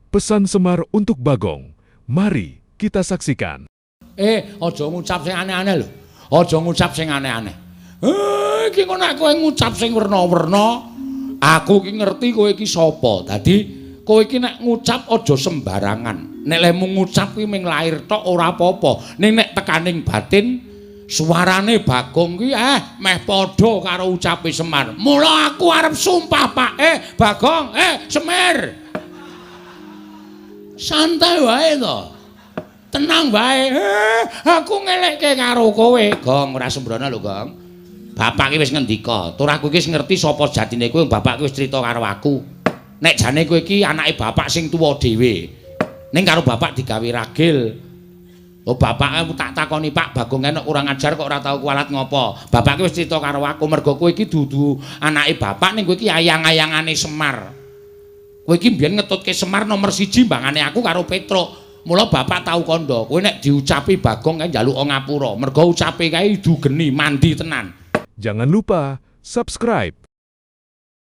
Pesan Semar untuk Bagong. Mari kita saksikan. Aja ngucap sing aneh-aneh lho. Aja ngucap sing aneh-aneh. Iki kok nek kowe ngucap sing werna-werna, aku iki ngerti kowe iki sapa. Dadi kowe iki nek ngucap aja sembarangan. Nek lehmu ngucap kuwi ming lair tok ora apa-apa. Ning nek tekaning batin suarane Bagong kuwi meh padha karo ucape Semar. Mula aku arep sumpah, Pak. Bagong, Semir. Santai wae to. Tenang wae. Aku ngelekke karo kowe. Gong, ora sembrono lho, Gong. Bapak ki wis ngendika, tur aku iki wis ngerti sapa jatine kowe, bapak ki wis crita karo aku. Nek jane kowe iki anake bapak sing tuwa dhewe. Ning karo bapak digawe ragil. Oh, bapak aku tak takoni, Pak Bagong enek kurang ajar kok ora tau kualat ngopo. Bapak ki wis crita karo aku mergo kowe iki dudu anake bapak ning kowe iki ayang-ayangane Semar. Kowe iki mbiyen ngetutke Semar nomor 1 mbangane aku karo Petruk. Mula bapak tau kandha, kowe nek diucapi Bagong kae njaluk ngapura, mergo ucape kae idu geni mandi tenan. Jangan lupa subscribe